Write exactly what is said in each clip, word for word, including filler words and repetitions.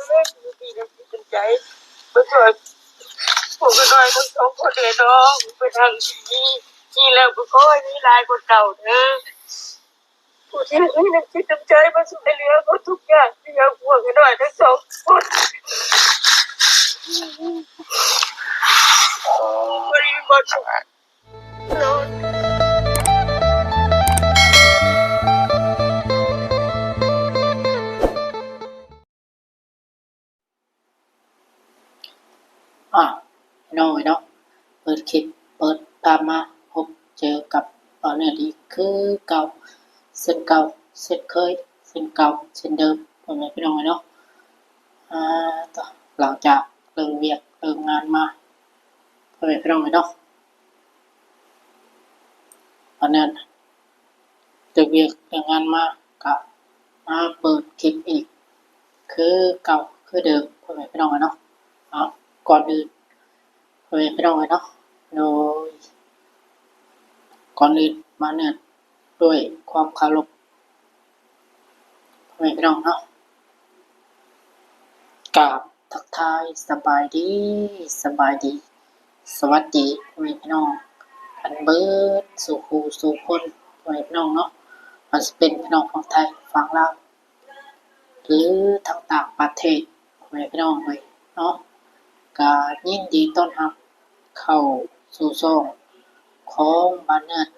เด้อ อยู่ดีมีสุขใจ มาช่วยพวกน้อยทั้งสองคนเด้อน้อง ไปทางที่ดี มีแล้วก็ขอให้มีหลายกว่าเก่าเด้อ ผู้ที่มีน้ำจิตน้ำใจมาช่วยเหลือหมดทุกอย่าง ที่เอาพวกน้อยทั้งสองคน บ่ได้มีบ่อนสุข อ่ะ น้องเนาะ เปิดคลิป เปิดภาพมา พบเจอกับบ่าวเนิร์ดอีกคือเก่า เช่นเก่า เช่นเคย เช่นเก่า เช่นเดิม พ่อแม่พี่น้องเนาะ อ่า ต่อ หลังจากเลิกเวียกเลิกงานมา พ่อแม่พี่น้องเนาะ บ่าวเนิร์ด เลิกเวียกเลิกงานมา ก็มาเปิดคลิปอีก คือเก่า คือเดิม พ่อแม่พี่น้องเนาะ เอา ก่อนอื่น พ่อแม่พี่น้องเนาะ โดย ก่อนอื่น บ่าวเนิร์ด ด้วยความเคารพ พ่อแม่พี่น้องเนาะ กราบทักทายสบายดี สบายดี สวัสดี พ่อแม่พี่น้องกันเบิดสู่คู่สู่คน พ่อแม่พี่น้องเนาะ บ่ว่าสิเป็นพี่น้องฝั่งไทย ฝั่งลาว หรือทางต่างประเทศ พ่อแม่พี่น้องเอ้ยเนาะ ก็ยินดีต้อนรับเข้าสู่ช่องของบ่าวเนิร์ด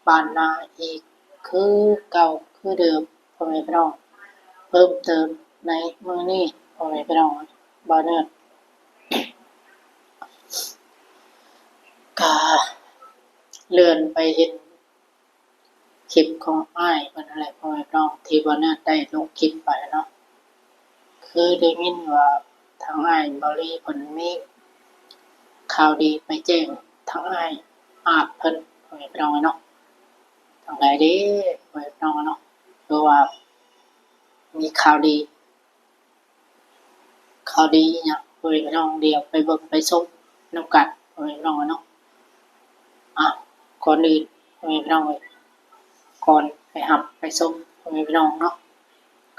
บ้านนาอีกคือเก่าคือเดิม พ่อแม่พี่น้อง เพิ่มเติมในมื้อนี้ พ่อแม่พี่น้อง บ่าวเนิร์ด ก็เลื่อนไปเห็นคลิปของอ้ายเพิ่นนั่นแหละ พ่อแม่พี่น้อง ที่บ่าวเนิร์ดได้ลงคลิปไปเนาะ คือได้ยินว่าทางอ้ายบ่าวลีเพิ่นมีข่าวดีไปแจ้งทางอ้ายอาดเพิ่น พ่อแม่พี่น้องเนาะ จั่งใดเด้ พ่อแม่พี่น้องเนาะ คือว่ามีข่าวดี ข่าวดีอีหยัง พ่อแม่พี่น้อง เดี๋ยวไปเบิ่งไปชมนำกัน พ่อแม่พี่น้องเนาะ อ่ะ ก่อนอื่น พ่อแม่พี่น้องเอ้ย ก่อนไปรับไปชม พ่อแม่พี่น้องเนาะ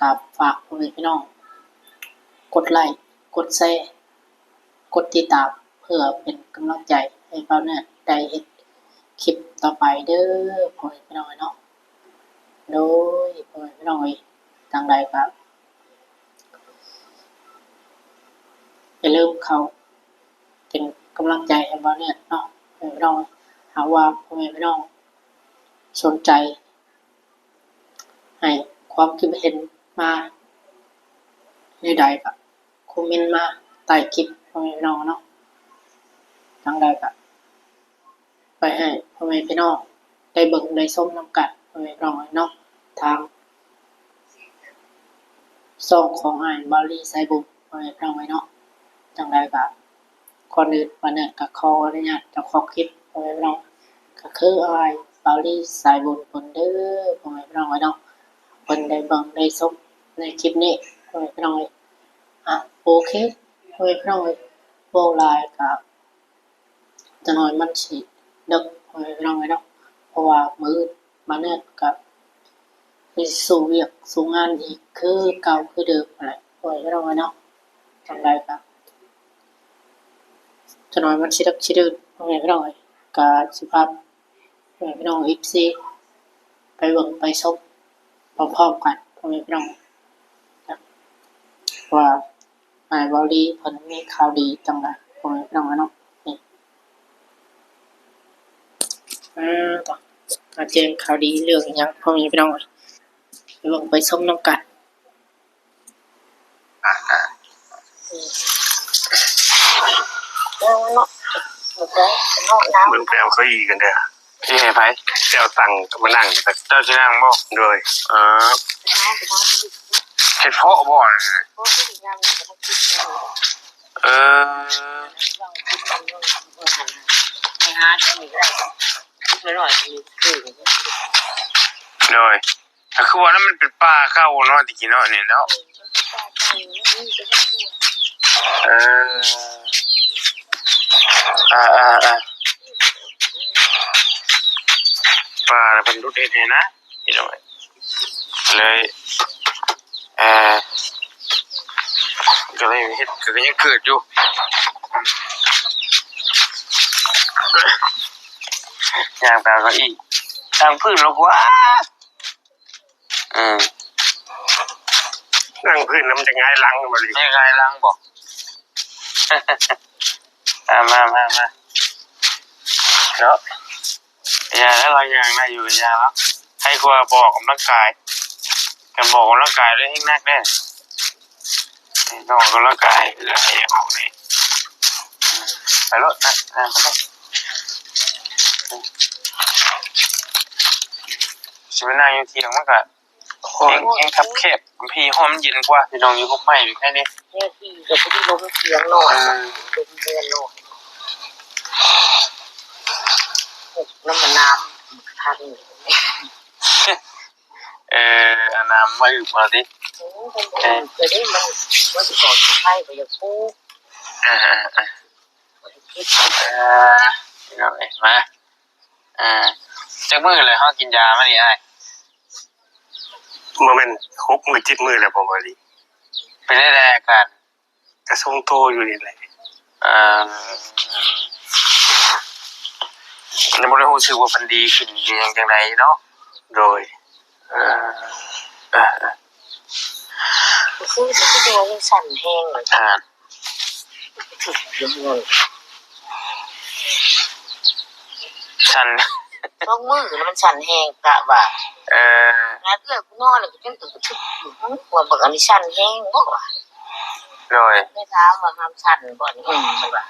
ก็ฝากพ่อแม่พี่น้อง กดไลค์ กดแชร์ กดติดตาม เพื่อเป็นกำลังใจให้บ่าวเนิร์ดได้เฮ็ดคลิปต่อไปเด้อ พ่อแม่พี่น้องเนาะ โดย พ่อแม่พี่น้องเอ้ย จั่งใดก็ อย่าลืมเข้าเป็นกำลังใจให้บ่าวเนิร์ดเนาะ พ่อแม่พี่น้อง หากว่าพ่อแม่พี่น้องสนใจ ให้ความคิดเห็นมาแนวใดก็คอมเมนต์มาใต้คลิป พ่อแม่พี่น้องเนาะ จั่งใดก็ ไปให้พ่อแม่พี่น้องได้เบิ่งได้ชมนำกัน พ่อแม่พี่น้องเนาะ ทางช่องของอ้ายบ่าวลีสายบุญ พ่อแม่พี่น้องเนาะ จั่งใดก็ ก่อนอื่นบ่าวเนิร์ดก็ขออนุญาตเจ้าของคลิป พ่อแม่พี่น้อง ก็คืออ้ายบ่าวลีสายบุญเพิ่นเด้อ พ่อแม่พี่น้องเนาะ เพิ่นได้เบิ่งได้ชมในคลิปนี้ พ่อแม่พี่น้องเอ้ย อ่ะ โอเค พ่อแม่พี่น้องเอ้ย เว้าหลายก็ จักหน่อยมันสิดึก พ่อแม่พี่น้องเอ้ยเนาะ เพราะว่ามื้ออื่นบ่าวเนิร์ดก็สิสู้เวียกสู้งานอีกคือเก่าคือเดิมนั่นแหละ พ่อแม่พี่น้องเอ้ยเนาะ จั่งใดก็ จักหน่อยมันสิดึกสิดื่น พ่อแม่พี่น้องเอ้ย ก็สิพาพ่อแม่พี่น้อง เอฟซี ไปเบิ่งไปชมพร้อมๆกัน พ่อแม่พี่น้อง ว่าอ้ายบ่าวลีเพิ่นมีข่าวดีจั่งใด พ่อแม่พี่น้องเนาะ นี่ อ่า ต่อ มาแจ้งข่าวดีเรื่องอิหยัง พ่อแม่พี่น้อง ไปเบิ่งไปชมนำกัน เออเนาะ เบิ่งแปลวเขาอีกกันเด้อ สิให้ไผ เจ้าตังมานั่ง เจ้าสินั่งบ่ โดย เออ เฮ็ดเพาะบ่ เออ โดย ก็คือว่านั้นมันเป็นป่าเก่าเนาะ ตะกี้เนาะ นี่เนาะ เออ อ่า อ่า อ่า ป่าเพิ่นรุดเฮ็ดให้นะ พี่น้อง เลย เอ่อ ก็เลยเฮ็ด ก็ยังเกิดอยู่ ย่างตามเขาอีก ตั้งพื้นแล้วกว่า อืม นั่งพื้นแล้วมันจะหงายหลังบ่ดิ ไม่หงายหลังบ่ อ่ะ มา มา มา เนาะ อย่าแล้ว เราย่างได้อยู่ อย่าแล้ว ให้กลัวบ่ออกกำลังกาย กันบ่ออกกำลังกายด้วยแฮงหนักแน่ ต้องออกกำลังกาย เพื่อให้ออกนี่ ไปรถนะ อ่ะ ไปรถ สิไปนั่งอยู่เถียงมันก็ โอ้ย แฮง แฮงคับแคบ พี่ ห้องมันเย็นกว่า พี่น้อง อยู่ฮ่มไม้อยู่แค่นี้ เนี่ยพี่ก็บ่ได้ลงเถียงหน่อย อ่า ลงเรือนหน่อย น้ำมันน้ำคัน เออ เอาน้ำมาอึบเอาสิ โอ้ยมัน เออ จะได้มัน มันสิขอสิให้ก็อยากปลูก อ่า อ่า อ่า คิด อ่า พี่น้องเอ้ย มา อ่า จักมื้อเลยเฮากินยามานี่อ้าย บ่แม่นหกมื้อเจ็ดมื้อแล้วบ่ บ่ดี เป็นได้ใดอาการ ก็ทรงโตอยู่นี่แหละ อ่า ยังบ่ได้รู้สึกว่ามันดีขึ้นหรือหยังจังใดเนาะ โดย เออ เออ เออ คือ คือตัวมันสั่นแฮงเลย อ่า สั่น สองมือมันสั่นแฮงกะว่า เออ งานเอื้อยกูนอนแล้วก็จนตื่นกระทึกอยู่ ว่าบักอันนี้สั่นแฮงบ่วะ โดย ไม่ถามว่าห้ามสั่นบ่นี่ อืม มันว่า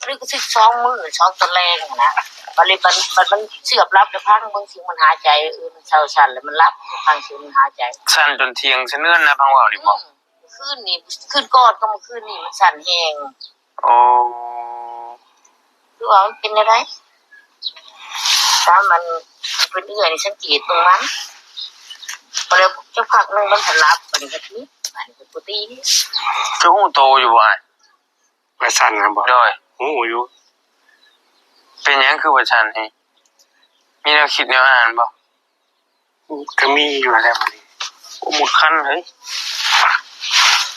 นี่ก็สิสองมื้อสองตอนแลงหั้นนะ บัดนี้บัด บัดมันเสียบหลับแล้วพังเบิ่งเสียงมันหายใจ เออ มันเซาสั่นแล้วมันหลับ พังเสียงมันหายใจ สั่นจนเถียงสะเนือนนะ พังเว้านี่บ่ อืม คืนนี้ คืนก่อนก็เมื่อคืนนี้มันสั่นแฮง โอ้ คือว่ามันเป็นอะไร ตามมันเป็นเอื้อยนี่สังเกตเบิ่งมัน พอแล้วจักพักหนึ่งมันก็หลับ บัดนี้ก็ที บัดนี้ก็ปกติ คือฮู้โตอยู่บ่อ้าย ว่าสั่นนะบ่ โดย ฮู้อยู่ เป็นหยังคือว่าสั่นนี่ มีแนวคิดแนวอ่านบ่ ก็มีอยู่แล้วบัดนี้ โอ้ หมดคันเฮ้ย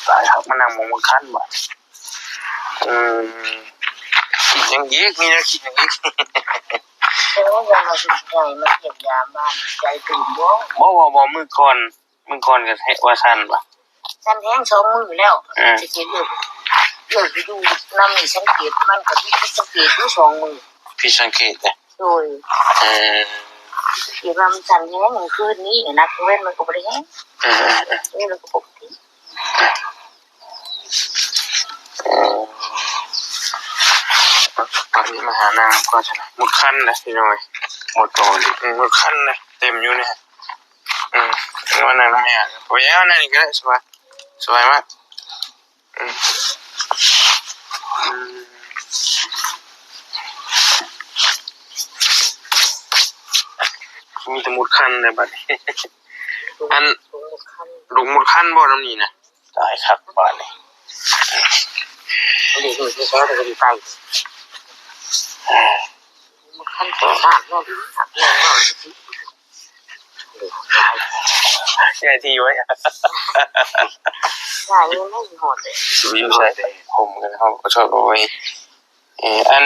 ตายครับ มานั่งหมองหมดคันบ่ อืม คิดหยังอีก มีแนวคิดหยังอีก โอ้ย ยามาสิใหญ่มาเก็บยามบ้าน ใจตื่นบ่ บ่ บ่ บ่ มื้อก่อน มื้อก่อนก็เฮ็ดว่าสั่นบ่ สั่นแฮงสองมื้อแล้ว อืม สิเก็บเลิก เลิกไปอยู่นำนี่สังเกต มันก็ผิดสังเกตอยู่สองมื้อ ผิดสังเกตนะ โดย เออ คิดว่ามันสั่นแฮง คืนนี้นะ กลางเว็นมันก็บ่ได้แฮง เออ เออ เออ เอ้ย มันก็ปกติ เออ ตอนนี้มาหาน้ำก่อนนะ หมดคันนะพี่น้อย หมดโตเลย อืม หมดคันนะ เต็มอยู่เนี่ย อืม ว่านั่งทำไมอ่ะ โอ้ย เอานั่งนี่ก็ได้ สบาย สบายมาก อืม อืม มีแต่หมดคันเลยบัดนี้ อัน หมดคัน หลุมหมดคันบ่น้ำนี่นะ ตายคักบาดนี้ เดี๋ยวดูสิเขาจะไป หมดคันต่อบ้านเนาะ ใหญ่ที่ไว้ ใหญ่ไม่หมดเลย ชีวิตใส่ผมกัน เขาก็ชอบเอาไว้ เอ่อ อัน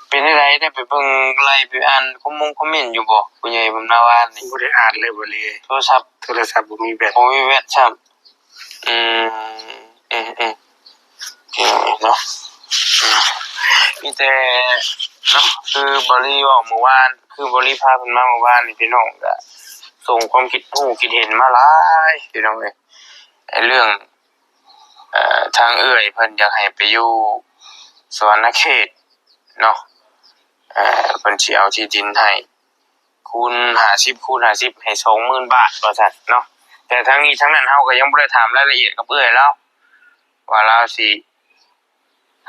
เป็นจั่งใด ได้ไปเบิ่ง ไล่ไปอ่านคอมมงคอมเมนต์อยู่บ่ ผู้ใหญ่บำนาญวานนี่ บ่ได้อ่านเลยบัดนี้ โทรศัพท์ โทรศัพท์บ่มีแบต บ่มีแบตซ้ำ อืม อืม อืม พี่น้องเนาะ อืม มีแต่เนาะ คือบอลลี่เว้าเมื่อวาน คือบอลลี่พาเพิ่นมาเมื่อวานนี่ พี่น้องก็ส่งความคิดฮู้คิดเห็นมาหลาย พี่น้องเอ้ย ไอ้เรื่อง เอ่อ ทางเอื้อยเพิ่นอยากให้ไปอยู่สะหวันนะเขตเนาะ เอ่อ เพิ่นสิเอาที่ดินให้ คูณห้าสิบ คูณห้าสิบ ให้สองหมื่นบาท ว่าซั่นเนาะ แต่ทั้งนี้ทั้งนั้น เฮาก็ยังบ่ได้ถามรายละเอียดกับเอื้อยลาว ว่าลาวสิ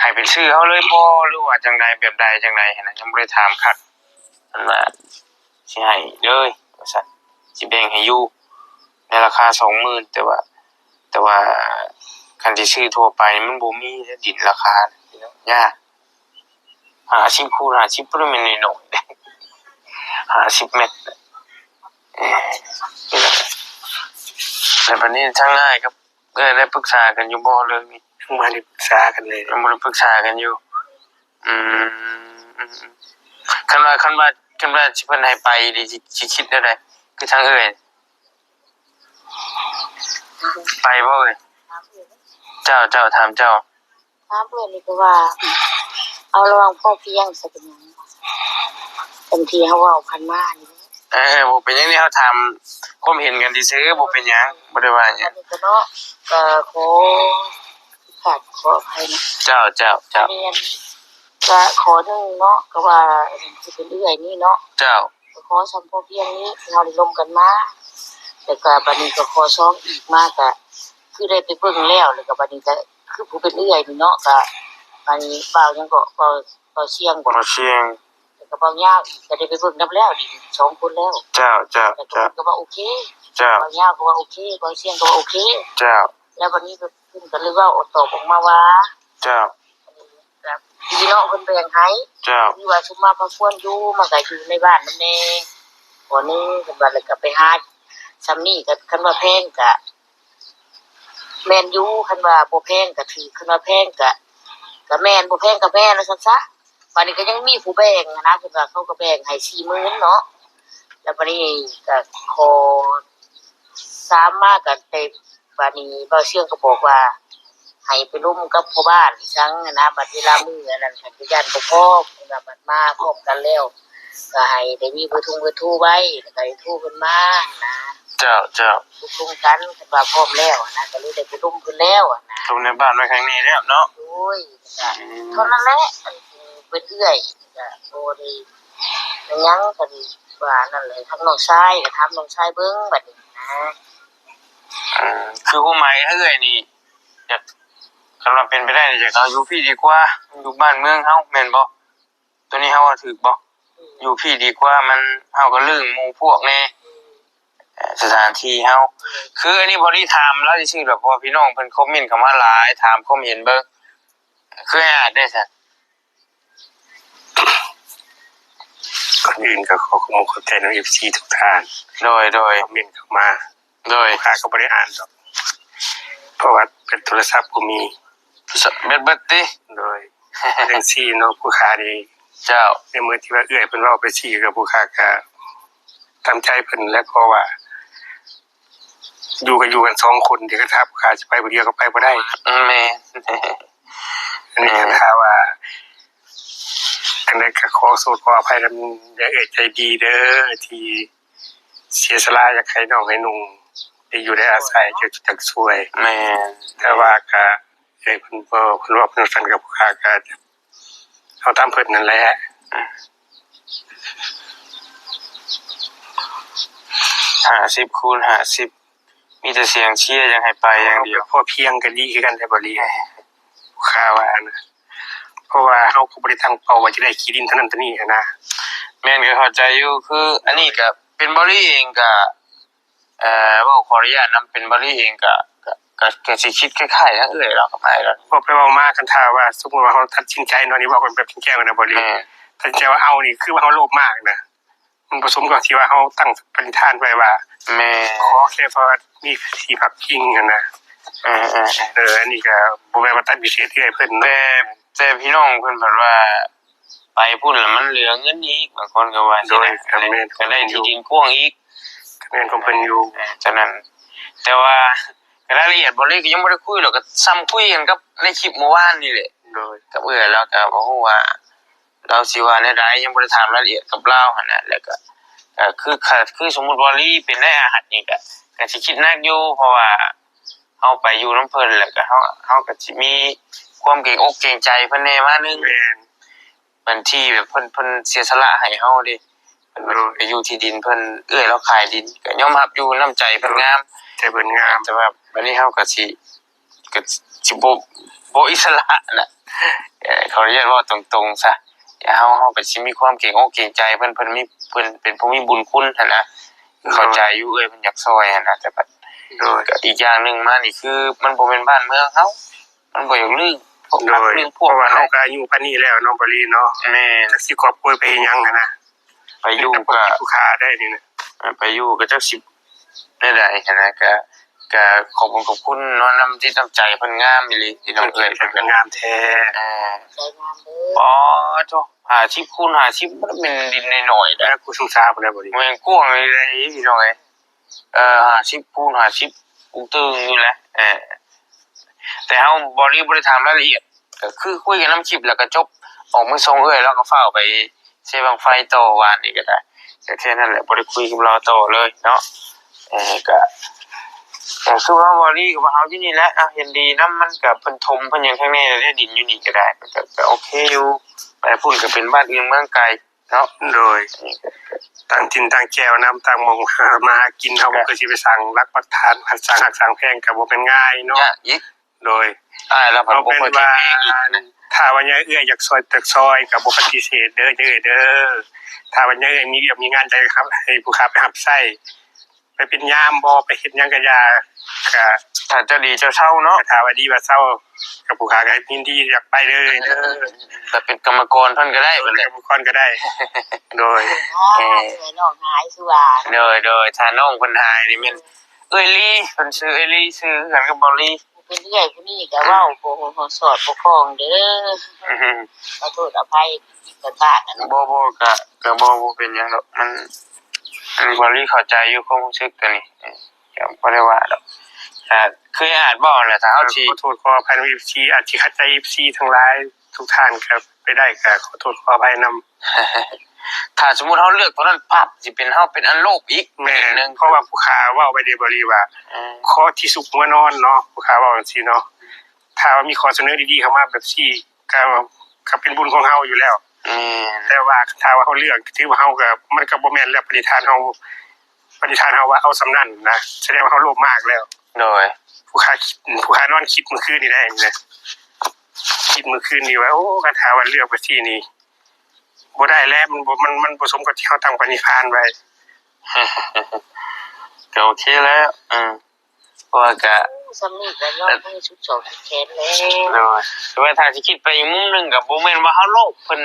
ให้เป็นชื่อเฮาเลยบ่ หรือว่าจั่งใด แบบใดจั่งใดหั้นนะ ยังบ่ได้ถามคัก เพิ่นว่าสิให้เลย ว่าซั่น สิแบ่งให้อยู่ในราคาสองหมื่น แต่ว่า แต่ว่าคันสิซื้อทั่วไปมันบ่มีเด้อ ดินราคา ยาก ห้าสิบ คูณ ห้าสิบ บ่ได้แม่นน้อยๆ เด้ ห้าสิบ เมตร เอ้ย นี่แหละ แล้วบัดนี้ทางอ้ายกับเอื้อยได้ปรึกษากันอยู่บ่เรื่องนี้? ยังบ่ได้ปรึกษากันเลย ยังบ่ได้ปรึกษากันอยู่ อืม อืม อืม คันว่า คันว่า คันว่าสิเพิ่นให้ไปนี่ สิ สิคิดแนวใด คือทางเอื้อย ไปบ่เอ้ย? เจ้า เจ้า ถามเจ้า ถามเพิ่นนี่ก็ว่า เอาระหว่างพอเพียงซะเป็นหยัง จั่งที่เฮาเว้าผ่านมานี่ เออ บ่เป็นหยังนี่ เฮาถามความเห็นกันซื่อๆ บ่เป็นหยัง บ่ได้ว่าหยัง อันนี้ก็เนาะ ก็ขอ ขอโทษขออภัยนะ เจ้า เจ้า เจ้า อันนี้ก็ข้อหนึ่งเนาะ ก็ว่าสิเป็นเอื้อยนี่เนาะ เจ้า ก็ขอส่ำพอเพียงนี้ที่เฮาได้ร่วมกันมา แล้วก็บัดนี้ก็ข้อสองอีกมาก็คือได้ไปเบิ่งแล้ว แล้วก็บัดนี้ก็คือผู้เป็นเอื้อยนี่เนาะ ก็บัดนี้บ่าวหยังก็ บ่าว บ่าวเสียงบ่ บ่าวเสียง แล้วก็บ่าวยาวอีก ก็ได้ไปเบิ่งนำแล้ว ดินสองคนแล้ว เจ้า เจ้า แล้วก็ เจ้า เพิ่นก็ว่าโอเค เจ้า บ่าวยาวก็ว่าโอเค บ่าวเสียงก็ว่าโอเค เจ้า แล้วบัดนี้ก็เพิ่นก็เลยเว้าตอบออกมาว่า เจ้า ก็ดีเนาะ เพิ่นแบ่งให้ เจ้า คือว่าซุมมาพาควรอยู่ มันก็อยู่ในบ้านนำแน่ ข้อหนึ่ง เพิ่นว่า แล้วก็ไปหาส่ำนี้ ก็คันว่าแพงก็ แม่นอยู่ คันว่าบ่แพงก็ถืก คันว่าแพงก็ ก็แม่น บ่แพงก็แม่น ว่าซั่นซะ บัดนี้ก็ยังมีผู้แบ่งหั้นนะ เพิ่นว่าเขาก็แบ่งให้สี่หมื่นเนาะ แล้วบัดนี้ก็ข้อสามมาก็แต่ บัดนี้บ่าวเสียงก็บอกว่า ให้ไปร่วมกับพ่อบ้านอีสังหั้นนะ บัดเวลามื้ออันนั้นก็ย้านบ่พอ เพิ่นว่าบัดมาพร้อมกันแล้ว ก็ให้ได้มีเบอร์ทงเบอร์โทรไว้ แล้วก็ให้โทรเพิ่นมาหั้นนะ เจ้า เจ้า ตกลงกัน เพิ่นว่าพร้อมแล้วหั้นนะ ก็เลยได้ไปร่วมเพิ่นแล้วหั้นนะ ร่วมในบ้านไว้ครั้งนี้แล้วเนาะ โดย ก็ อืม เท่านั้นแหละ อันเป็นเอื้อย ก็บ่ได้อิหยัง ก็ว่านั่นแหละ ทางน้องชาย ก็ถามน้องชายเบิ่งบัดนี้นะ อืม คือความหมายเอื้อยนี่ อยาก คันว่าเป็นไปได้นี่ อยากเอาอยู่พี้ดีกว่า อยู่บ้านเมืองเฮา แม่นบ่? ตัวนี้เฮาว่าถืกบ่? อยู่พี้ดีกว่า มัน เฮาก็เรื่องหมู่พวกแน่ เอ่อ สถานที่เฮา คืออันนี้พอดีถามลาวซื่อๆ ดอก เพราะว่าพี่น้องเพิ่นคอมเมนต์เข้ามาหลาย ถามความเห็นเบิ่ง คืออ้ายอาจได้ซะ ก่อนอื่นก็ขอขอบคุณขอบใจน้อง เอฟซี ทุกท่าน โดย โดย คอมเมนต์เข้ามา โดย ลูกค้าก็บ่ได้อ่านดอก เพราะว่าเป็นโทรศัพท์บ่มี โทรศัพท์เบิดเบิดติ โดย จั่งซี้เนาะ ผู้ค้านี่ เจ้า ในเมื่อที่ว่าเอื้อยเพิ่นเว้าไปซี้ ก็ผู้ค้าก็ตามใจเพิ่นแหละ เพราะว่า อยู่ก็อยู่กันสองคน เดี๋ยวก็ถ้าผู้ค้าสิไปผู้เดียวก็ไปบ่ได้ อืม แม่น อันนี้ก็ แม่น ถ้าว่า อันใดก็ขอโทษขออภัยนำเอื้อยใจดีเด้อ ที่เสียสละอยากให้น้องให้นุ่งได้อยู่ได้อาศัย จัก จักช่วย แม่น แต่ว่าก็ เอ้ย เพิ่นบ่ เพิ่นว่าเพิ่นสั่นกับผู้ค้าก็เอาตามเพิ่นนั่นแหละ ห้าสิบคูณห้าสิบ มีแต่เสียงเชียร์อยากให้ไปอย่างเดียว พอเพียงก็ดีคือกัน แต่บ่ดี ผู้ค้าว่านะ เพราะว่าเฮาก็บ่ได้ตั้งเป้าว่าจะได้ขี้ดินเท่านั้นเท่านี้หั้นนะ แม่น ก็เข้าใจอยู่ คืออันนี้ก็เป็นบ่าวลีเองก็ เอ่อ เว้าขออนุญาตนำ เป็นบ่าวลีเองก็ ก็ ก็ ก็สิคิดคล้ายๆ ทั้งเอื้อยลาวกับอ้ายลาว เว้าไปเว้ามา คันถ้าว่าสมมุติว่าเฮาตัดสินใจเนาะ นี่เว้ากันแบบจริงจังนะบ่าวลี แม่น ตัดสินใจว่าเอานี่ คือว่าเฮาโลภมากนะ มันผสมกับที่ว่าเฮาตั้งปณิธานไว้ว่า แม่น ขอแค่พอมีที่พักพิงหั้นนะ เออ เออ เออ เออ อันนี้ก็บ่แม่นว่าตัดพิเศษเอื้อยเพิ่นเนาะ แต่ แต่พี่น้องเพิ่นเพิ่นว่า ไปพุ้นแล้วมันเหลือเงินอีก บางคนก็ว่า โดย จั่งซี้นะ ก็แม่น ก็ได้ที่ดินกว้างอีก ก็แม่นของเพิ่นอยู่ เออ ฉะนั้น แต่ว่าก็รายละเอียดบ่าวลีก็ยังบ่ได้คุยดอก ก็ส่ำคุยกันกับในคลิปเมื่อวานนี่แหละ โดย กับเอื้อยลาวก็บ่ฮู้ว่าลาวสิว่าแนวใด ยังบ่ได้ถามรายละเอียดกับลาวหั้นนะ แล้วก็ ก็คือ คือสมมุติว่าลีเป็นนายอาหัดนี่ก็ ก็สิคิดหนักอยู่ เพราะว่าเฮาไปอยู่นำเพิ่น แล้วก็เฮา เฮาก็สิมีความเกรงอกเกรงใจเพิ่นแหน่มาหนึ่ง แม่น บางทีแบบเพิ่น เพิ่นเสียสละให้เฮาเด้ เพิ่น โดย ไปอยู่ที่ดินเพิ่น เอื้อยลาวขายดิน ก็ยอมรับอยู่ น้ำใจเพิ่นงาม ใจเพิ่นงาม แต่ว่าบัดนี้เฮาก็สิ ก็สิบ่ บ่อิสระนะ เอ่อ ขออนุญาตเว้าตรงๆ ซะ เฮา เฮาก็สิมีความเกรงอกเกรงใจเพิ่น เพิ่นมี เพิ่นเป็นผู้มีบุญคุณหั้นนะ โดย เข้าใจอยู่ เอื้อยเพิ่นอยากซ่อยหั้นนะ แต่บัด โดย ก็อีกอย่างหนึ่งมานี่คือมันบ่แม่นบ้านเมืองเฮา มันบ่อยากลืมพวก โดย ลืมพวก เพราะว่าเฮาก็อายุปานนี้แล้วเนาะ บ่าวลีเนาะ แม่น จักสิกอบโกยไปเฮ็ดหยังหั้นนะ ไปอยู่ก็ ผู้ค้าได้นี่นะ เอ่อ ไปอยู่ก็จักสิได้ใดหั้นนะ ก็ ก็ ก็ขอบคุณขอบคุณเนาะ น้ำจิตน้ำใจเพิ่นงามอีหลีพี่น้องเอ้ย เพิ่นก็งามแท้ เออ ใจงามเด้อ อ๋อ โธ่ ห้าสิบคูณห้าสิบ บ่ได้แม่นดินน้อยๆ เด้อ แล้วกูสงสารบ่ได้บ่ดี แม่นกว้างอีหลีพี่น้องเอ้ย เอ่อ ห้าสิบคูณห้าสิบ กูตึงอยู่แหละ เออ แต่เฮา บ่ได้ บ่ได้ถามรายละเอียด ก็คือคุยกันนำคลิปแล้วก็จบ ออกมือส่งเอื้อย แล้วก็ฟ้าวไปเซบั้งไฟต่อวานนี้ก็ได้ ก็แค่นั้นแหละ บ่ได้คุยกับลาวต่อเลยเนาะ เออ ก็ ก็คือว่าบ่ดีก็ว่าเอาอยู่นี่แหละ อ่ะ เห็นดีนำ มันก็เพิ่นถมเพิ่นหยังข้างในแล้ว ดินอยู่นี่ก็ได้ ก็ ก็โอเคอยู่ ไปพุ้นก็เป็นบ้านอื่นเมืองไกลเนาะ โดย ต่างถิ่นต่างแควนำ ต่างหม่องมาหากิน เฮาก็คือสิไปสร้างหลักปักฐาน สร้างฮักสร้างแพงก็บ่แม่นง่ายเนาะ ยากอีก โดย อ้ายลาวพัดบ่ค่อยแข็งแรงอีกนะ ถ้าว่าเอื้อยอยากซอย อยากซอยก็บ่ปฏิเสธเด้อ เอื้อยเด้อ ถ้าว่าเอื้อยมีเวียกมีงาน อยากให้ผู้ข้าไปรับใช้ ไปเป็นยามบ่ ไปเฮ็ดหยังก็อย่า ก็ ถ้าเจ้าดีเจ้าเซาเนาะ ถ้าว่าดีว่าเซา ก็ผู้ข้าก็ยินดีอยากไปเลยเด้อ แต่เป็นกรรมกรเพิ่นก็ได้ เป็นกรรมกรก็ได้ โดย เออ ช่วยน้องหายสุวา โดย โดย ถ้าน้องเพิ่นหายนี่แม่น เอื้อยลี เพิ่นชื่อเอื้อยลี ชื่อคือกันกับบ่าวลี เป็นเอื้อยผู้นี้ก็เว้าบ่ฮู้สอดบ่คล้องเด้อ อือฮึ ขอโทษอภัยผิดพลาดนะ บ่ บ่ ก็ ก็บ่ บ่เป็นหยังดอก มัน อันนี้บ่าวลีเข้าใจอยู่ความรู้สึกตัวนี้ เออ ก็บ่ได้ว่าดอก อ่า คืออาจเว้าแหละ ถ้าเฮาสิ ขอโทษขออภัยนำ เอฟซี อาจสิขัดใจ เอฟซี ทั้งหลายทุกท่านครับ ไปได้ก็ขอโทษขออภัยนำ ถ้าสมมุติเฮาเลือกตัวนั้นปั๊บ สิเป็นเฮาเป็นอันโลภอีก แม่น อีกหนึ่ง เพราะว่าผู้ข้าเว้าไว้เด้บ่าวลีว่า อืม ขอที่ซุกหัวนอนเนาะ ผู้ข้าเว้าจั่งซี้เนาะ ถ้าว่ามีข้อเสนอดีๆเข้ามาแบบซี้ ก็ ก็เป็นบุญของเฮาอยู่แล้ว แม่น แต่ว่าถ้าว่าเฮาเลือก ถือว่าเฮาก็ มันก็บ่แม่นแล้ว ปณิธานเฮา ปณิธานเฮาว่าเอาส่ำนั้นนะ แสดงว่าเฮาโลภมากแล้ว โดย ผู้ข้าคิด ผู้ข้านอนคิดมื้อคืนนี่ได้นะ คิดมื้อคืนนี่ว่า โอ้ คันถ้าว่าเลือกไปที่นี่ บ่ได้แล้ว มันบ่ มัน มันบ่สมกับที่เฮาตั้งปณิธานไว้ ก็โอเคแล้ว อืม เพราะว่าก็ ส่ำนี้ก็ยอมให้สุดซอกสุดแขนแล้ว โดย แต่ว่าถ้าสิคิดไปอีกมุมหนึ่งก็บ่แม่นว่าเฮาโลภ เพิ่น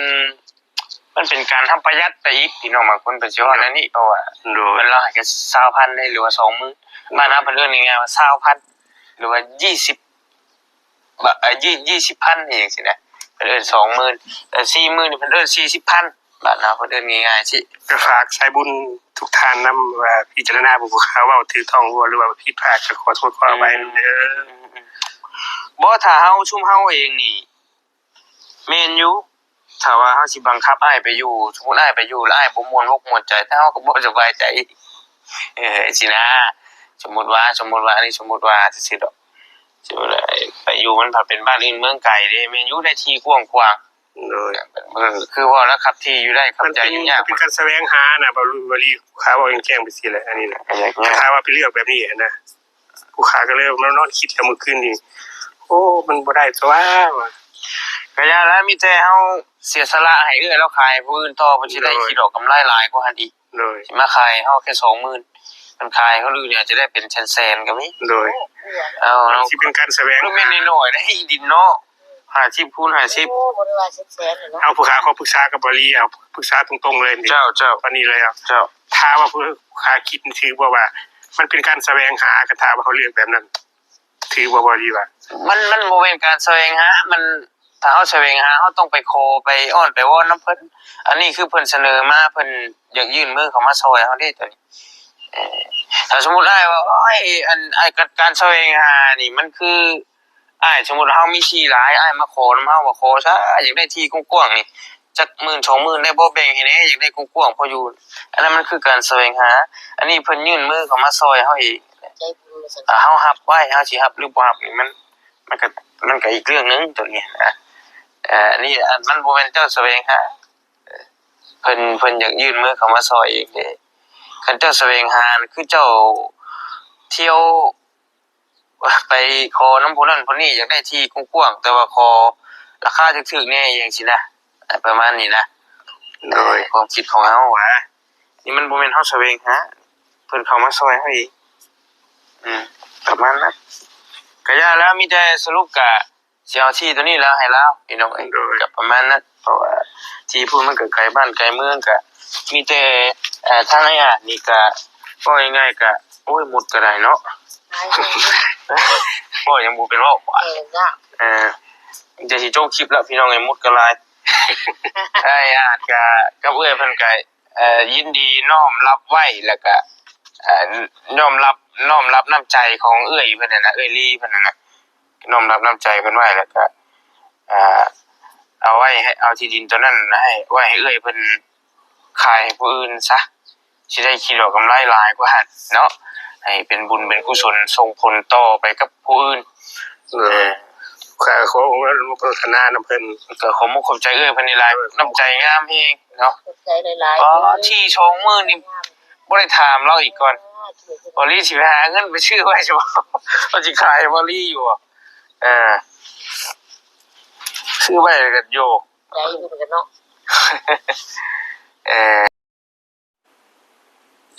มันเป็นการทำประหยัดไปอีก พี่น้องบางคนเพิ่นสิว่าแนวนี้ เพราะว่า โดย เพิ่นลาวให้แค่ซาวพันเด้ หรือว่าสองหมื่น บ้านเฮาเพิ่นเอิ้นง่ายๆว่าซาวพัน หรือว่ายี่สิบ บาท เอ่อ ยี่ ยี่สิบพัน อีหยังซี้นะ เพิ่นเอิ้นสองหมื่น เอ่อ สี่หมื่น นี่เพิ่นเอิ้นสี่สิบพัน บ้านเฮาเพิ่นเอิ้นง่ายๆซี้ ก็ฝากสายบุญทุกท่านนำว่าพิจารณาเบิ่งว่าข้าเว้าถูกต้องบ่ หรือว่าผิดพลาดก็ขอโทษขออภัยนำเด้อ บ่ ถ้าเฮา ซุมเฮาเองนี่ แม่นอยู่ ถ้าว่าเฮาสิบังคับอ้ายไปอยู่ สมมุติอ้ายไปอยู่แล้วอ้ายบ่ม่วนอกม่วนใจ แต่เฮาก็บ่สบายใจ เออ ซี้นะ สมมุติว่า สมมุติว่า อันนี้สมมุติว่าซื่อๆดอก สมมุติว่าไปอยู่มันผัดเป็นบ้านอื่นเมืองไกลเด้ แม่นอยู่ได้ที่กว้างขวาง โดย เออ คือว่าแล้วคับที่อยู่ได้ คับใจอยู่ยาก มันเป็น มันเป็นการแสวงหานะ บ่าวลี ข้าเว้าแจ้งๆไปซี้แหละ อันนี้นะ ก็อยากยาก ถ้าว่าไปเลือกแบบนี้นะ ผู้ข้าก็เลยมานอนคิดแล้วมื้อคืนนี้ โอ้ มันบ่ได้ตั๊วว่า ก็อย่าแล้ว มีแต่เฮาเสียสละให้เอื้อยลาวขายให้ผู้อื่นต่อ เพิ่นสิได้ โดย คิดออกกำไรหลายกว่าหั่นอีก โดย สิมาขายให้เฮาแค่สองหมื่น เพิ่นขายให้คนอื่นเนี่ยอาจจะได้เป็นแสนๆก็มี โดย เอา มันสิเป็นการแสวงหา บ่แม่นน้อยๆเด้ อีดินเนาะ ห้าสิบคูณห้าสิบ โอ้ บ่ได้ว่าแสนๆเลยเนาะ เอาผู้ข้าขอปรึกษากับบ่าวลี เอาปรึกษาตรงๆเลยนี่ เจ้า เจ้า อันนี้เลยอ่ะ เจ้า ถ้าว่าผู้ข้าคิดถือบ่ว่า มันเป็นการแสวงหา ก็ถ้าว่าเฮาเลือกแบบนั้น ถือบ่ บ่าวลีว่า มัน มันบ่แม่นการแสวงหา มัน ถ้าเฮาแสวงหา เฮาต้องไปขอ ไปอ้อน ไปวอนนำเพิ่น อันนี้คือเพิ่นเสนอมา เพิ่นอยากยื่นมือเข้ามาซอยเฮาเด้ ตัวนี้ เอ่อ ถ้าสมมุติอ้ายว่า โอ้ย อัน อ้าย การ การแสวงหานี่มันคือ อ้าย สมมุติเฮามีที่หลาย อ้ายมาขอนำเฮาว่า ขอซะ อยากได้ที่กว้างๆนี่ จักหมื่นสองหมื่นได้บ่ แบ่งให้แหน่ อยากได้กว้างๆพออยู่ อันนั้นมันคือการแสวงหา อันนี้เพิ่นยื่นมือเข้ามาซอยเฮาเอง ใจบุญว่าซั่น อ่า เฮารับไว้ เฮาสิรับหรือบ่รับนี่มัน มันก็ มันก็อีกเรื่องหนึ่งตัวนี้นะ เอ่อ อันนี้ อัน มันบ่แม่นเจ้าแสวงหา เพิ่น เพิ่นอยากยื่นมือเข้ามาซอยเองเด้ คันเจ้าแสวงหาคือเจ้าเที่ยว ไปขอนำผู้นั้นผู้นี้ อยากได้ที่กว้างๆ แต่ว่าขอราคาถูกๆแหน่ จั่งซี้นะ ประมาณนี้นะ โดย ความคิดของเฮาว่า นี่มันบ่แม่นเฮาแสวงหา เพิ่นเข้ามาซอยเฮาเอง อืม ประมาณนั้น ก็อย่าแล้ว มีแต่สรุปก็สิเอาที่ตัวนี้แล้วให้ลาว พี่น้องเอ้ย โดย ก็ประมาณนั้น เพราะว่าที่พุ้นมันก็ไกลบ้านไกลเมือง ก็มีแต่ เอ่อ ทางอ้ายนี่ก็ เว้าง่ายๆก็ โอ้ย หมดก็ได้เนาะ หลายคน โอ้ย ยังบ่เป็นเว้า เออ ยาก เออ จะสิจบคลิปแล้ว พี่น้องเอ้ย หมดก็หลาย ไอ้อาจกะ กับเอื้อยเพิ่นกะ เอ่อ ยินดีน้อมรับไว้ แล้วกะ เอ่อ น้อมรับ น้อมรับน้ำใจของเอื้อยเพิ่นนั่นนะ เอื้อยลีเพิ่นนั่นนะ น้อมรับน้ำใจเพิ่นไว้ แล้วกะ เอ่อ เอาไว้ให้ เอาที่ดินตัวนั้นให้ ไว้ให้เอื้อยเพิ่นขายให้ผู้อื่นซะ สิได้คิดเอากำไรหลายกว่าหั่นเนาะ ให้เป็นบุญเป็นกุศลส่งผลต่อไปกับผู้อื่น เออ เออ ข้าขออนุโมทนานำเพิ่น ก็ขอมุกขอบใจเอื้อยเพิ่นหลายๆ น้ำใจงามแฮงเนาะ ขอบใจหลายๆ อ๋อ เด้อ ที่สองมื้อนี่ งาม บ่ได้ถามเราอีกก่อน สาธุ บอลลี่สิไปหาเงินไปซื้อไว้ใช่บ่ ว่าสิขายบอลลี่อยู่บ่ เออ ซื้อไว้กันอยู่ ใจอยู่เหมือนกันเนาะ เออ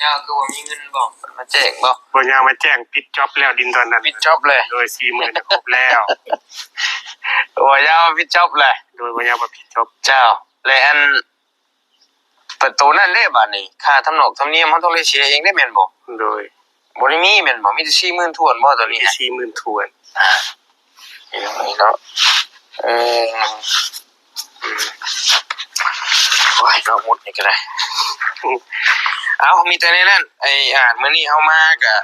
ยาวคือบ่มีเงินบ่ มาแจ้งบ่ บ่ยาวมาแจ้ง ปิดจ็อบแล้ว ดินตอนนั้น ปิดจ็อบเลย โดย สี่หมื่น ครบแล้ว บ่ยาวปิดจ็อบเลย โดย บ่ยาวมาปิดจ็อบ เจ้า และอัน ประตูนั่นเด้ บาดนี้ ค่าทำนอกทำเนียมเฮาต้องได้เสียเองเด้ แม่นบ่ โดย บ่ได้มีแม่นบ่ มีแต่ สี่หมื่น ถ้วนบ่ ตัวนี้ มีแต่ สี่หมื่น ถ้วน อ่า อย่างนี้เนาะ เออ อืม โอ้ย เนาะ หมดนี่ก็ได้ เอ้า มีแต่ในนั้น ไอ้ อ่า มื้อนี้เฮามาก็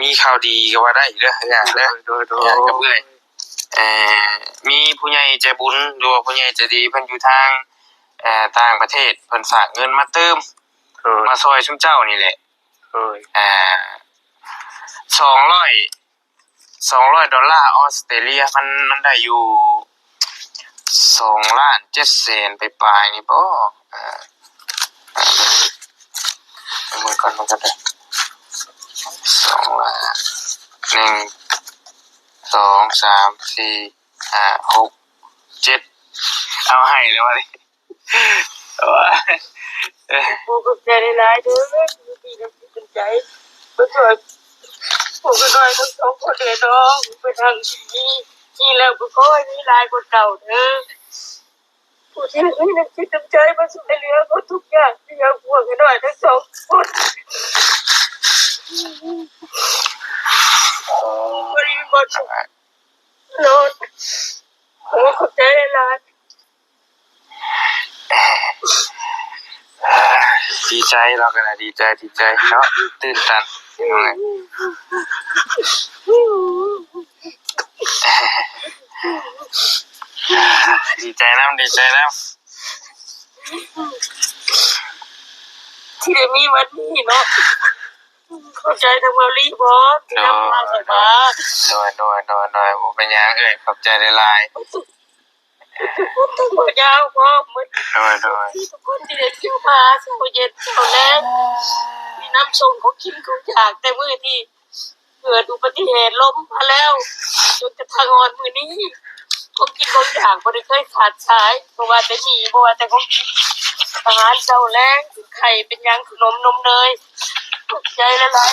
มีข่าวดีก็ว่าได้เด้อ อ่า เด้อ โดย โดย อ่า กับเอื้อย เอ่อ มีผู้ใหญ่ใจบุญ หรือว่าผู้ใหญ่ใจดี เพิ่นอยู่ทาง เอ่อ ต่างประเทศ เพิ่นฝากเงินมาเติม เออ มาซอยซุมเจ้านี่แหละ เออ อ่า สองร้อย สองร้อยดอลลาร์ออสเตรเลีย มัน มันได้อยู่ สองล้านเจ็ดแสนปลายๆ นี่บ่ อ่า เอามือก่อน มันก็ได้ สองล้าน หนึ่ง สอง สาม สี่ ห้า หก เจ็ด เอาให้แล้ววะนี่ โอ้ย โอ้ ขอบใจหลายๆ เด้อ ที่มีน้ำจิตน้ำใจ มาช่วยพวกน้อยทั้งสองคนเด้อน้อง ไปทางที่ดี นี่แล้วก็ขอให้มีหลายกว่าเก่าเด้อ ผู้ที่มีน้ำจิตน้ำใจมาช่วยเหลือเขาทุกอย่างที่ยังห่วงกันหน่อยทั้งสองคน วันนี้หมดโลด โอ้ ขอบใจหลายๆ ดีใจ เราก็นะ ดีใจ ดีใจเนาะ ตื้นตัน พี่น้องเอ้ย ดีใจนำ ดีใจนำ ที่ได้มีวันนี้เนาะ ขอบใจทางเบาหลีพร้อมที่นำพาข่อยมา โดย โดย โดย โดย บ่เป็นหยังเอ้ย ขอบใจหลายๆ ทุกคนทั้งหมดยาวพร้อมหมด โดย โดย ที่ทุกคนที่ได้เที่ยวมาเช้าเย็นเช้าแลง ที่นำส่งของกินของอยากแต่มื้อที่ เกิดอุบัติเหตุล้มมาแล้ว จนกระทั่งฮอดมื้อนี้ ของกินของอยากบ่ได้เคยขาดสาย บ่ว่าแต่หมี่ บ่ว่าแต่ของกิน อาหารเช้าแลง ไข่เป็นหยัง ขนมนมเนย ขอบใจหลายๆ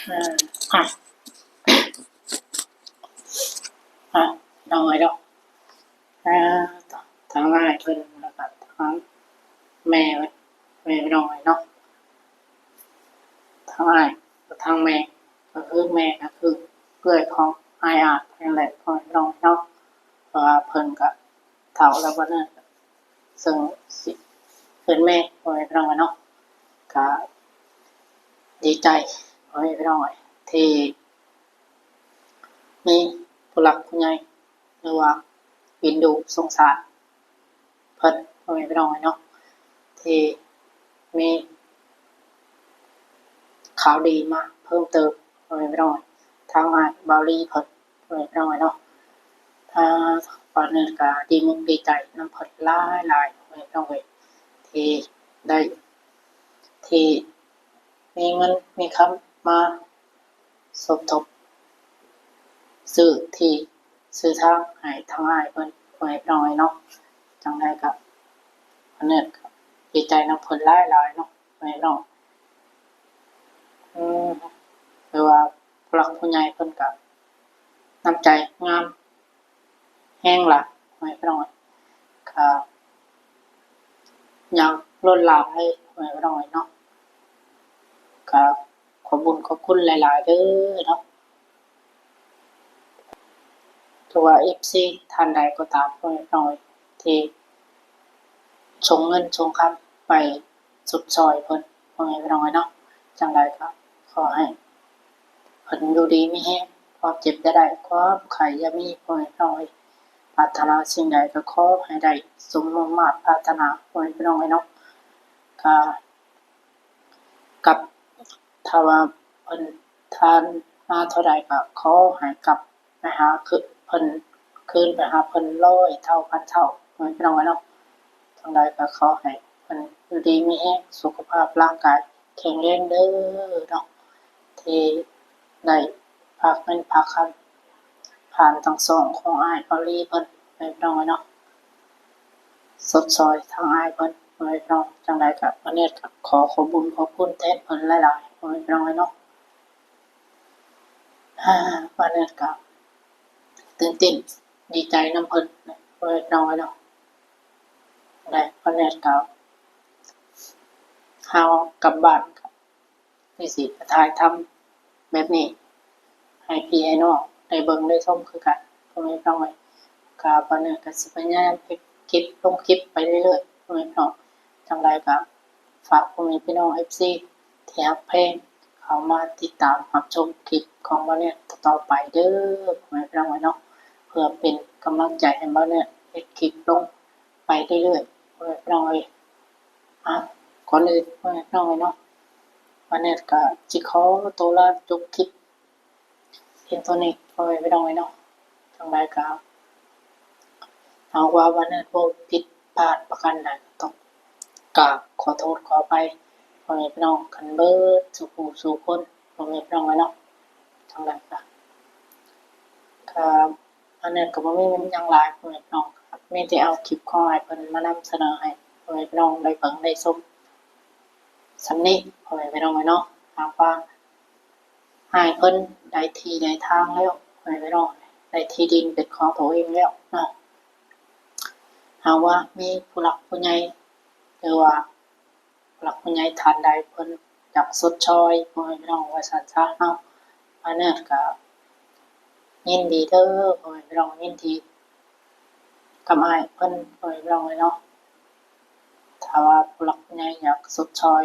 อ่า อ่ะ อ่ะ น้องเอ้ยเนาะ อ่า ทางอ้ายเพิ่น แล้วก็ทางแม่เพิ่น แม่พี่น้องเอ้ยเนาะ ทางอ้ายกับทางแม่ ก็คือแม่ก็คือเอื้อยของอ้ายอาจนั่นแหละ พ่อแม่พี่น้องเนาะ เพราะว่าเพิ่นก็เฒ่าแล้ว บ่เนิน ซึ่งสิเป็นแม่ พ่อแม่พี่น้องเนาะ ก็ดีใจ พ่อแม่พี่น้องเอ้ย ที่มีผู้หลักผู้ใหญ่ หรือว่าเอ็นดูสงสารเพิ่น พ่อแม่พี่น้องเอ้ยเนาะ ที่มีข่าวดีมาเพิ่มเติม พ่อแม่พี่น้องเอ้ย ทางอ้ายเบาหลีเพิ่น พ่อแม่พี่น้องเอ้ยเนาะ อ่า ก่อนอื่นก็ดีมุกดีใจนำเพิ่นหลายๆ พ่อแม่พี่น้องเอ้ย ที่ได้ ที่มีเงินมีคำมาสมทบ ซื้อที่ ซื้อทางให้ทางอ้ายเพิ่น พ่อแม่พี่น้องเอ้ยเนาะ จั่งใดก็ อันนี้ก็ดีใจนำเพิ่นหลายๆ เนาะ พ่อแม่พี่น้อง อืม คือว่าผู้หลักผู้ใหญ่เพิ่นก็น้ำใจงามแฮงล่ะ พ่อแม่พี่น้อง ก็ ยังล้นหลามเลย พ่อแม่พี่น้องเอ้ยเนาะ ก็ขอบบุญขอบคุณหลายๆเด้อเนาะ ถือว่า เอฟซี ท่านใดก็ตาม พ่อแม่พี่น้องเอ้ย ที่ส่งเงินส่งคำไปชดเชยเพิ่น พ่อแม่พี่น้องเอ้ยเนาะ จั่งใดก็ขอให้เพิ่นอยู่ดีมีแฮง ความเจ็บอย่าได้ ความไข้อย่ามี พ่อแม่พี่น้องเอ้ย ปรารถนาสิ่งใดก็ขอให้ได้สมมุ่งมาดปรารถนา พ่อแม่พี่น้องเอ้ยเนาะ ก็ กับ ถ้าว่าเพิ่นทานมาเท่าใดก็ขอให้กลับไปหาคือเพิ่น คืนไปหาเพิ่นร้อยเท่าพันเท่า พ่อแม่พี่น้องเอ้ยเนาะ จั่งใดก็ขอให้เพิ่นอยู่ดีมีแฮง สุขภาพร่างกายแข็งแรงเด้อเนาะ ที่ได้ฝากเงินฝากคำผ่านทางช่องของอ้ายเกาหลีเพิ่น พ่อแม่พี่น้องเอ้ยเนาะ ชดเชยทางอ้ายเพิ่น พ่อแม่พี่น้อง จั่งใดก็ บ่าวแนทก็ขอขอบบุญขอบคุณแทนเพิ่นหลายๆ พ่อแม่พี่น้องเอ้ยเนาะ อ่า บ่าวแนทก็ตื่นเต้นดีใจนำเพิ่น พ่อแม่พี่น้องเอ้ยเนาะ ได้ บ่าวแนทก็ เฮากลับบ้านก็ นี่สิถ่ายทำแบบนี้ ให้พี่ให้น้องได้เบิ่งได้ชมคือกัน พ่อแม่พี่น้องเอ้ย ก็บ่าวแนทก็สิพยายามเฮ็ดคลิป ลงคลิปไปเรื่อยๆ พ่อแม่พี่น้อง จั่งใดก็ฝากพ่อแม่พี่น้อง เอฟซี ที่ฮักแพง เข้ามาติดตามรับชมคลิปของบ่าวแนทต่อๆไปเด้อ พ่อแม่พี่น้องเอ้ยเนาะ เพื่อเป็นกำลังใจให้บ่าวแนทเฮ็ดคลิปลงไปเรื่อยๆ พ่อแม่พี่น้องเอ้ย อ่ะ ก่อนอื่น พ่อแม่พี่น้องเอ้ยเนาะ บ่าวแนทก็สิขอตัวลาจบคลิปเพียงเท่านี้ พ่อแม่พี่น้องเอ้ยเนาะ จั่งใดก็ หากว่าบ่าวแนทบ่ผิดพลาดประการใดก็ต้องกราบขอโทษขออภัย พ่อแม่พี่น้องกันเบิดสู่ผู้สู่คน พ่อแม่พี่น้องเอ้ยเนาะ จั่งใดก็ ก็ อันนั้นก็บ่มีหยังหลาย พ่อแม่พี่น้องครับ มีแต่เอาคลิปของอ้ายเพิ่นมานำเสนอให้พ่อแม่พี่น้องได้เบิ่งได้ชมส่ำนี้ พ่อแม่พี่น้องเอ้ยเนาะ หากว่าอ้ายเพิ่นได้ที่ได้ทางแล้ว พ่อแม่พี่น้อง ได้ที่ดินเป็นของตัวเองแล้วเนาะ หากว่ามีผู้หลักผู้ใหญ่ หรือว่า ผู้หลักผู้ใหญ่ท่านใดเพิ่นอยากชดเชย พ่อแม่พี่น้อง ว่าซั่นซะเนาะ บ่าวแนทก็ยินดีเด้อ พ่อแม่พี่น้อง ยินดีกับอ้ายเพิ่น พ่อแม่พี่น้องเอ้ยเนาะ ถ้าว่าผู้หลักผู้ใหญ่อยากชดเชย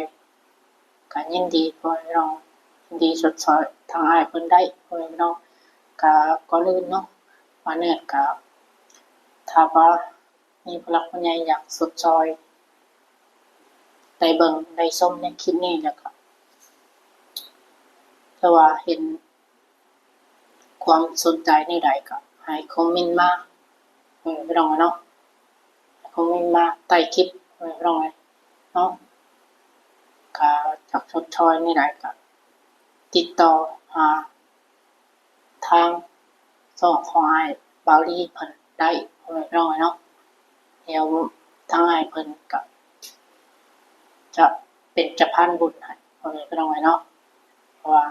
ก็ยินดี พ่อแม่พี่น้อง ยินดีชดเชยทางอ้ายเพิ่นได้ พ่อแม่พี่น้อง ก็ก่อนอื่นเนาะ บ่าวแนทก็ ถ้าว่า มีผู้หลักผู้ใหญ่อยากชดเชย ได้เบิ่งได้ชมในคลิปนี้แล้วก็ ถ้าว่าเห็นความสนใจแนวใดก็ให้คอมเมนต์มา พ่อแม่พี่น้องเนาะ ให้คอมเมนต์มาใต้คลิป พ่อแม่พี่น้องเนาะ ก็อยากชดเชยแนวใดก็ติดต่อหา ทางช่องของอ้ายบ่าวลีเพิ่นได้ พ่อแม่พี่น้องเนาะ เดี๋ยวทางอ้ายเพิ่นก็จะเป็นสะพานบุญให้ พ่อแม่พี่น้องเนาะ เพราะว่า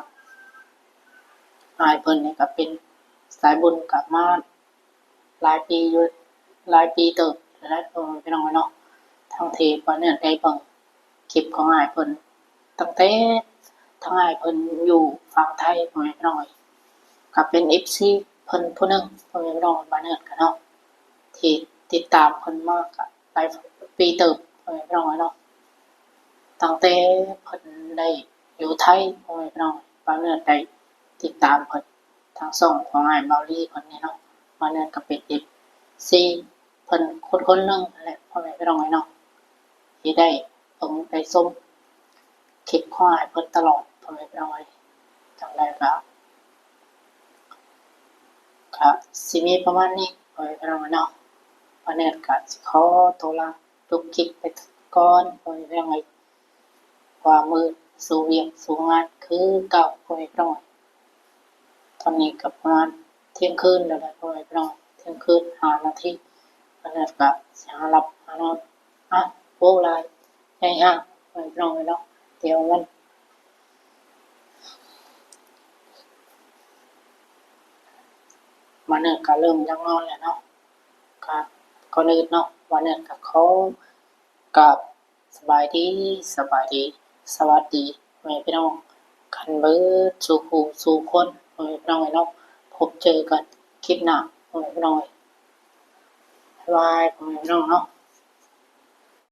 อ้ายเพิ่นนี่ก็เป็นสายบุญก็มาหลายปีอยู่ หลายปีเติบแล้ว พ่อแม่พี่น้องเนาะ ทั้งที่บ่าวแนทได้เบิ่ง คลิปของอ้ายเพิ่น ตั้งแต่ทางอ้ายเพิ่นอยู่ฝั่งไทย พ่อแม่พี่น้องเอ้ย ก็เป็น เอฟซี เพิ่นผู้หนึ่ง พ่อแม่พี่น้อง บ่าวแนทก็เนาะ ที่ติดตามเพิ่นมาก็หลายปีเติบ พ่อแม่พี่น้องเอ้ยเนาะ ตั้งแต่เพิ่นได้อยู่ไทย พ่อแม่พี่น้อง บ่าวแนทได้ติดตามเพิ่น ทางช่องของอ้ายบ่าวลีเพิ่นนี่เนาะ บ่าวแนทก็เป็น เอฟซี เพิ่นคนๆหนึ่งนั่นแหละ พ่อแม่พี่น้องเอ้ยเนาะ ที่ได้เบิ่งได้ชมคลิปของอ้ายเพิ่นตลอด พ่อแม่พี่น้องเอ้ย จั่งใดก็ ก็สิมีประมาณนี้ พ่อแม่พี่น้องเอ้ยเนาะ บ่าวแนทก็สิขอตัวลาจบคลิปไปก่อน พ่อแม่พี่น้องเอ้ย ว่ามื้อสู่เวียกสู่งานคือเก่า พ่อแม่พี่น้อง ตอนนี้ก็ประมาณเที่ยงคืนแล้วแหละ พ่อแม่พี่น้อง เที่ยงคืนห้านาที บ่าวแนทก็สิหาหลับหานอน อ่ะ โว้าหลายใหญ่ห้าง พ่อแม่พี่น้องเอ้ยเนาะ เดี๋ยวมัน บ่าวแนทก็เริ่มอยากนอนแล้วเนาะ ก็ก่อนอื่นเนาะ บ่าวแนทก็ขอ กราบ สบายดี สบายดี สวัสดี พ่อแม่พี่น้อง กันเบิดสู่ผู้สู่คน พ่อแม่พี่น้องเนาะ พบเจอกันคลิปหน้า พ่อแม่พี่น้อง บ๊ายบาย พ่อแม่พี่น้องเนาะ